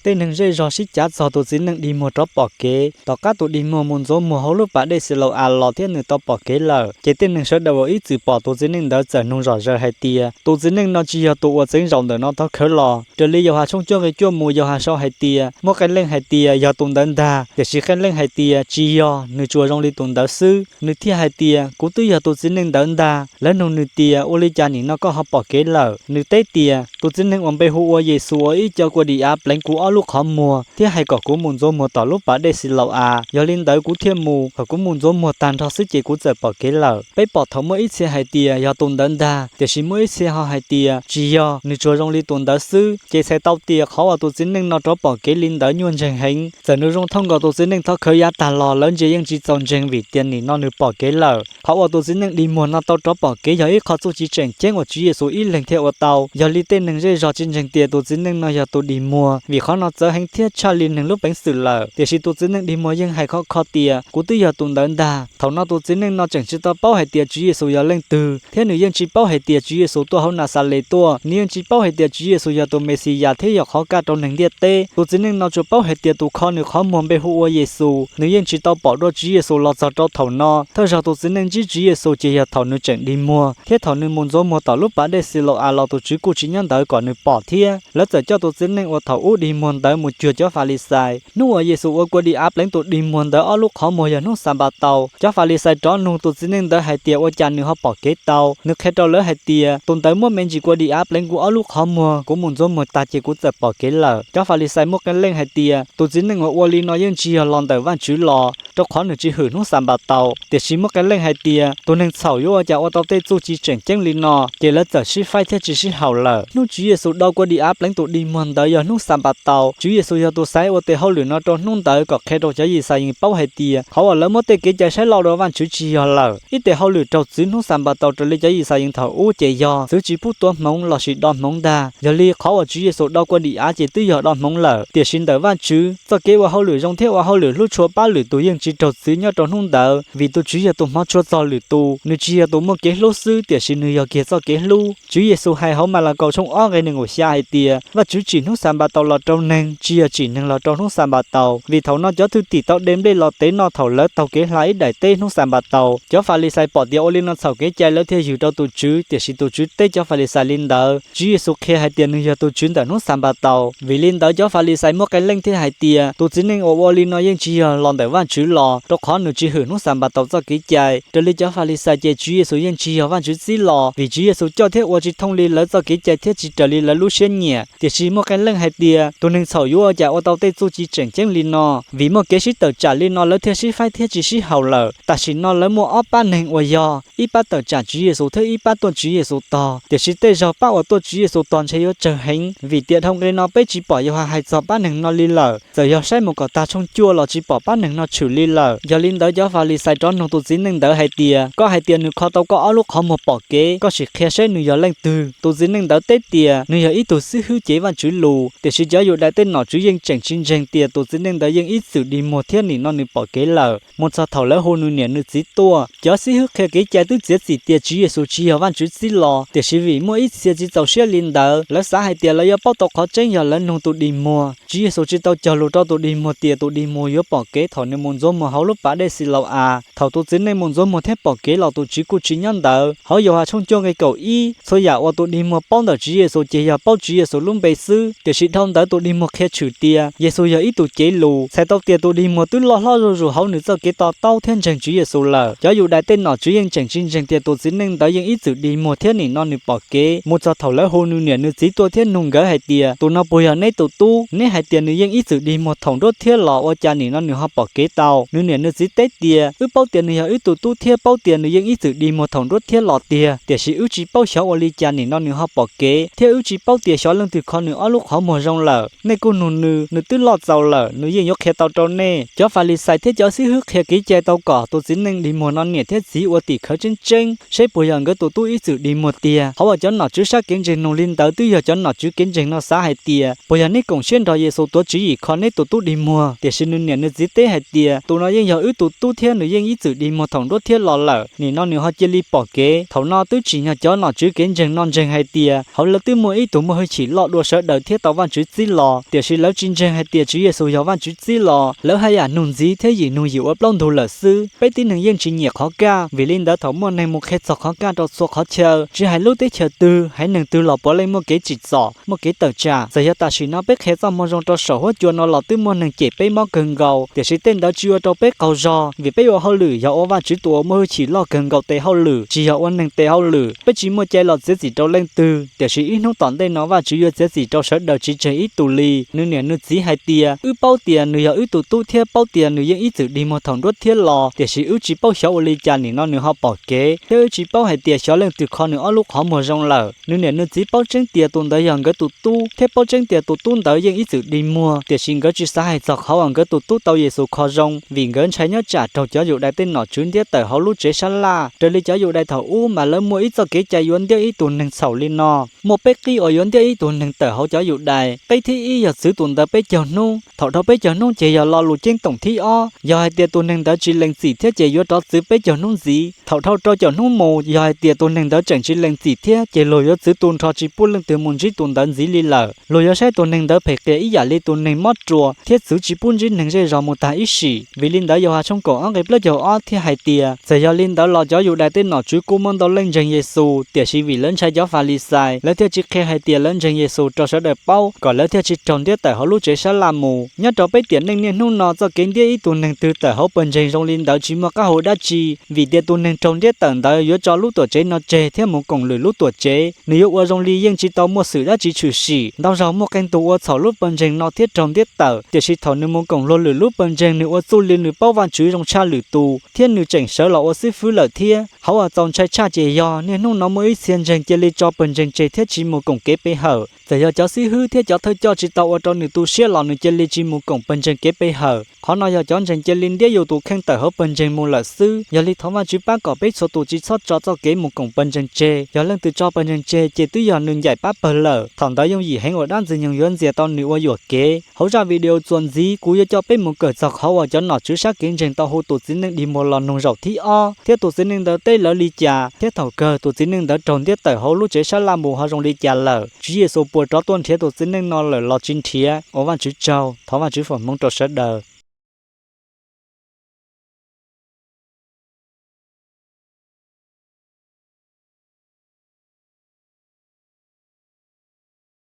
Tej neeg zej zog sib cav txog tus txiv neej dig muag rov pom kev. Tom qab tus dig muag mus ntxuav muag hauv lub pas dej Xilau-as los thiab nws tau pom kev lawm, ces tej neeg sawv daws uas ib txwm pom tus txiv neej ntawd txawm nug zom zaws hais tias, tus txiv neej no tsis yog tus uas txeev zaum ntawm no tog khawv los? Raws li Yauhas tshooj cuaj nqe cuaj mus Yauhas sau hais tias, muaj qee leej hais tias, yog tus ntawd ntag, tiam sis qee leej hais tias, tsis yog, nws tsuas zoo li tus ntawd xwb. Nws thiaj hais tias, kuv twb yog tus txiv neej ntawd ntag. Lawv nug nws tias, ua li cas nim no koj ho pom kev lawm? Nws teb tias, tus txiv neej uas npe hu ua Yexus uas ib co kua dis av pleev kuv ob lub qhov muag thiab hais kom kuv mus ntxuav muag tom lub pas dej Xilau-as, yog li ntawd kuv thiaj mus. Thaum kuv mus ntxuav muag tag nrho xwb ces kuv txawm pom kev lawm. Peb pom thaum muaj ib txhia hais tias, yog tus ntawd ntag, tiam sis muaj ib txhia ho hais tias, tsis yog, nws tsuas zoo li tus ntawd xwb. Ces txhais tau tias qhov uas tus txiv neej no rov pom kev li ntawd nyuaj ntseeg heev. Txawm nws zoo thooj nkaus tus txiv neej thov khawv yav tag los lawv ntsia yeej tsis txaus ntseeg vim tias nim no nws pom kev lawm. Qhov uas tus txiv neej dig muag no tau rov pom kev yog ib qho txuj ci tseem ceeb uas Tswv Yexus ib leeg thiaj ua tau. Yog li tej neeg zej zog tsis ntseeg tias tus txiv neej no yog tus dig muag, vim qhov no txawv heev thiab tshaj li neeg lub peev xwm lawm. Tiam sis tus txiv neej dig muag yeej hais khov kho tias, kuv twb yog tus ntawd ntag. Thaum no tus txiv neej no tseem tsis tau paub hais tias Tswv Yexus yog leej twg, thiab nws yeej tsis paub hais tias Tswv Yexus tuaj hauv Naxales tuaj, nws yeej tsis paub hais tias Tswv Yexus yog tus Mexiyas thiab yog qhov kaj rau neeg ntiaj teb. Tus txiv neej no tsuas paub hais tias tus kho nws qhov muag npe hu ua Yexus, nws yeej tsis tau pom dua Tswv Yexus los txog rau thaum no. Thawj zaug tus txiv neej ntsib Tswv Yexus ces yog thaum nws tseem dig muag, thiab thaum nws mus ntxuav muag tom lub pas dej Xilau-as los tus Tswv kuj tsis nyob ntawd kom nws pom thiab. Lawv txawm coj tus txiv neej uas thaum ub dig muag ntawd mus cuag cov Falixais. Hnub uas Yexus ua kua dis av pleev tus dig muag ntawd ob lub qhov muag yog hnub Xanpataus. Cov Falixais rov nug tus txiv neej ntawd hais tias, ua cas nws ho pom kev tau? Nws qhia rau lawv hais tias, tus ntawd muab me ntsis kua dis av pleev kuv ob lub qhov muag, kuv mus ntxuav muag tag ces kuv txawm pom kev lawm. Cov Falixais muaj qee leej hais tias, tus txiv neej uas ua li no yeej tsis yog los ntawm Vajtswv los, rau qhov nws tsis hwm hnub Xanpataus. Tiam sis muaj qee leej hais tias, tus neeg txhaum yuav ua cas ua tau tej txuj ci tseem ceeb li no, ces lawv txawm sib faib thiab tsis sib haum lawm. Hnub Tswv Yexus do kua dis av pleev tus dig muag ntawd yog hnub Xanpataus. Tswv Yexus yog tus xaiv ua tes hauj lwm no rau hnub ntawd kom qhia rau cov Yixalayees paub hais tias, qhov uas lawv muab tej kev cai saib loj dua Vajtswv tsis yog lawm. Ib tes hauj lwm raug txwv hnub Xanpataus raws li cov Yixalayees thaum ub ces yog txwv tsis pub tuav hmoov lossis do hmoov ntag. Yog li qhov uas Tswv Yexus do kua dis av ces twb yog do hmoov lawm. Tiam sis ntawm Vajtswv, txoj kev ua hauj lwm zoo thiab ua hauj lwm hlub tshua pab lwm tus yeej tsis raug txwv nyob rau hnub ntawd, vim tus Tswv yog tus hmov tshua txog lwm tus, nws tsis yog tus muaj kev hlub xwb, tiam sis nws yog kiag txoj kev hlub. Tswv Yexus hais hauv Malakaus tshooj ob nqe nees nkaum xya hais tias, Vajtswv tsim hnub Xanpataus los rau neeg, tsis yog tsim neeg los rau hnub Xanpataus, vim thaum no cov thwj tim tau de nplej los tev noj thaum lawv taug kev hla ib daim teb hnub Xanpataus. Cov Falixais pom tias ua li no txhaum kev cai lawv thiaj yws rau tus Tswv, tiam sis tus Tswv teb cov Falixais li ntawd. Tswv Yexus qhia hais tias nws yog tus Tswv ntawm hnub Xanpataus. Vim li ntawd cov Falixais muaj qee leej thiaj hais tias, tus txiv neej uas ua li no yeej tsis yog los ntawm Vajtswv los, rau qhov nws tsis hwm hnub Xanpataus txoj kev cai. Raws li cov Falixais ces Tswv Yexus yeej tsis yog Vajtswv txib los, vim Tswv Yexus coj thiab ua tsis thooj li lawv txoj kev cai thiab tsis raws li lawv lub siab nyiam. Tiam sis muaj qee leej hais tias, tus neeg txhaum yuav ua cas ua tau tej txuj ci tseem ceeb li no, vim muaj kev sib tawm tsam li no lawv thiaj sib faib thiab tsis sib haum lawm. Tam sim no lawv muaj ob pab neeg uas yog, ib pab tawm tsam Tswv Yexus thiab ib pab tuaj Tswv Yexus tog. Tiam sis tej zaug pab uas tuaj Tswv Yexus tog ntshe yuav tsawg heev, vim tiam dhau nqe no peb tsis pom Yauhas hais txog pab neeg no li lawm. Txawm yog saib mus kom tag tshooj cuaj los tsis pom pab neeg no tshwm li lawm. Yog li ntawd cov Falixais rov nug tus txiv neej ntawd hais tias, koj hais tias nws kho tau koj ob lub qhov muag pom kev, koj sim qhia seb nws yog leej twg. Tus txiv neej ntawd teb tias, nws yog ib tug xib hwb cev Vajtswv lus. Tiam sis cov Yudais tej nom tswv yeej tseem tsis ntseeg tias tus txiv neej ntawd yeej ib txwm dig muag thiab nim no nws pom kev lawm. Mus txog thaum lawv hu nws niam nws txiv tuaj, cov xib hwb qhia kev cai twb txiav txim tias Tswv Yexus tsis yog Vajtswv txib los, tiam sis vim muaj ib txhia tsis txaus siab li ntawd, lawv xav hais tias lawv yuav paub tau qhov tseeb yog lawv nug tus dig muag. Tswv Yexus tsis tau cog lus rau tus dig muag tias tus dig muag yuav pom kev thaum nws mus ntxuav muag hauv lub pas dej Xilau-as. Thaum tus txiv neej mus ntxuav muag thiab pom kev los tus Tswv kuj tsis nyob ntawd. Hauv Yauhas tshooj cuaj nqe kaum ib, txhua yam uas tus dig muag paub ntawm Tswv Yexus ces yog paub Tswv Yexus lub npe xwb, tiam sis dhau ntawd tus dig muag qhia tshwm tias Yexus yog ib tug cev lus, txhais tau tias tus dig muag twb loj hlob zuj zus hauv nws txoj kev to taub thiab ntseeg Tswv Yexus lawm. Cov Yudais tej nom tswv yeej tseem tsis ntseeg tias tus txiv neej ntawd yeej ib txwm dig muag thiab nim no nws pom kev. Mus txog thaum lawv hu nws niam nws txiv tuaj thiab nug nkawd hais tias, tus no puas yog neb tus tub? Neb hais tias nws yeej ib txwm dig muag thaum nruab thiab los, ua cas nim no nws ho pom kev tau? Nws niam nws txiv teb tias, wb paub tias nws yog wb tus tub thiab paub tias nws yeej ib txwm dig muag thaum nruab thiab los tiag, tiam sis wb tsis paub xyov ua li cas nim no nws ho pom kev, thiab wb tsis paub tias xyov leej twg kho nws ob lub qhov muag zoo lawm. Nej kuj nug nws, nws twb loj txaus lawm, nws yeej yuav qhia tau rau nej. Cov Falixais thiab cov xib hwb qhia kev cai tau kom tus txiv neej dig muag no niam thiab txiv ua tim khawv tseeb tseeb seb puas yog nkawd tus tub ib txwm dig muag tiag. Qhov uas cov nom tswv sab kev ntseeg nug li ntawd twb yog cov nom tswv kev ntseeg no xav hais tias, puas yog neb koom siab nrog Yexus tuav tswv yim kho neb tus tub dig muag? Tiam sis nws niam nws txiv teb hais tias, tus no yeej yog wb tus tub thiab nws yeej ib txwm dig muag thaum nruab thiab los lawm, nim no nws ho cia li pom kev. Thaum no twb tsim nyog cov nom tswv kev ntseeg no ntseeg hais tias hauv lawv twb muaj ib tug muaj hwj chim loj dua sawv daws thiab tau Vajtswv txib los. tiam sis lawv tsis ntseeg hais tias Tswv Yexus yog Vajtswv txib los lawv haj yam nug ntxiv thiab yim nug yim ua plaub ntug lawm xwb. Peb tib neeg yeej tsis nyiam qhov kaj, vim li ntawd thaum muaj neeg mus qhia txog qhov kaj rau txhua qhov chaw, tsis hais lub teb chaws twg haiv neeg twg los puav leej muaj kev tsim txom, muaj kev tawm tsam. Txawm yog tam sim no peb qhia txoj moo zoo rau saum huab cua no los twb muaj neeg cem peb mob kawg nkaus, tiam sis tej ntawd tsis ua rau peb qaug zog, vim peb ua hauj lwm yog ua Vajtswv tus uas muaj hwj chim loj kawg nkaus tes hauj lwm, tsis yog ua neeg tes hauj lwm. Peb tsis muaj cai los txiav txim rau leej twg, tiam sis ib hnub tom ntej no Vajtswv yuav txiav txim rau sawv daws tsis tseg ib tug li. Nws niam nws txiv hais tias, wb paub tias nws yog wb tus tub thiab paub tias nws yeej ib txwm dig muag thaum nruab thiab los, tiam sis wb tsis paub xyov ua li cas nim no nws ho pom kev, thiab wb tsis paub hais tias xyov leej twg kho nws ob lub qhov muag zoo lawm. Nws niam nws txiv paub tseeb tias tus ntawd yog nkawd tus tub, thiab paub tseeb tias tus tub ntawd yeej ib txwm dig muag, tiam sis nkawd tsis xav hais txog qhov uas nkawd tus tub tau Yexus kho zoo, vim nkawd ntshai nyob tsam raug cov Yudais tej nom tswv ntiab tawm hauv lub tsev sab laj. Raws li cov Yudais thaum ub mas lawv muaj ib txoj kev cai yuav ntiab ib tug neeg txhaum li no. Muaj peb qib uas yuav ntiab ib tug neeg tawm hauv cov Yudais. Qib thib ib yog txwv tus ntawd peb caug hnub, thaum dhau peb caug hnub ces yog lo lus ceeb toom thib ob, yog hais tias tus neeg ntawd tsis lees txim thiab ces yuav rov txwv peb caug hnub ntxiv. Thaum dhau rau caum hnub mus, yog hais tias tus neeg ntawd tseem tsis lees txim thiab ces luag yuav txwv tu nrho tsis pub leej twg mus ntsib tus ntawd ntxiv li lawm. Luag yuav saib tus neeg ntawd phem qias ib yam li tus neeg mob ruas thiab txwv tsis pub ntsib neeg zej zos mus tag ib sim. Vim li ntawd Yauhas tshooj kaum ob nqe plaub caug ob thiaj hais tias, txawm yog li ntawd los cov Yudais tej nom tswv kuj muaj ntau leej ntseeg Yexus, tiam sis vim lawv ntshai cov Falixais, lawv thiaj tsis qhia hais tias lawv ntseeg Yexus rau sawv daws paub, kom lawv thiaj tsis raug ntiab tawm hauv lub tsev sab laj mus. Nyob rau peb tiam neej niaj hnub no, txoj kev ntiab ib tug neeg twg tawm hauv pawg ntseeg zoo li ntawd tsis muaj qab hau dab tsi, vim tias tus neeg raug ntiab tawm ntawd yuav tso lub tuam tsev no tseg thiab mus koom lwm lub tuam tsev. Nws yuav ua zoo li yeej tsis tau muaj xwm dab tsi tshwm sim. Ntau zaug muaj qee tus ua txhaum lub pawg ntseeg no thiab raug ntiab tawm, tiam sis thaum nws mus koom luag lwm lub pawg ntseeg nws ua txuj li nws paub Vajtswv zoo tshaj lwm tus, thiab nws tseem sawv los ua xib fwb lawm thiab. Qhov uas txaus ntshai tshaj ces yog niaj hnub no muaj ib txhia ntseeg cia li tso pawg ntseeg tseg thiab tsis mus koom kev pe hawm. Txawm yog cov xib hwb thiab cov thawj coj tsis tau ua rau nws tu siab los nws cia li tsis mus koom pawg ntseeg kev pe hawm. Qhov no yog cov ntseeg cia li ntiab yus tus kheej tawm hauv pawg ntseeg mus lawm xwb. Yog li thov Vajtswv pab kom peb txhua tus tsis txhob tso txoj kev mus koom pawg ntseeg tseg. Yog leej twg tso pawg ntseeg tseg ces twb yog nws ncaim pab pawg lawm. Thaum ntawd yooj yim heev uas dab ntxwg nyoog yuav ntxias tau nws ua yuam kev. Hauv zaj video txuas ntxiv kuv yuav coj peb mus kawm txog qhov uas cov nom tswv sab kev ntseeg tau hu tus txiv neej dig muag los nug zaum thib ob, thiab tus txiv neej ntawd teb lawv li cas, thiab thaum kawg tus txiv neej ntawd raug ntiab tawm hauv lub tsev sab laj mus ho zoo li cas lawm. Tswv Yexus puas rov tuaj nrhiav tus txiv neej no lawm los tsis nrhiav? Ua Vajtswv tsaug, thov Vajtswv foom hmoov rau sawv daws.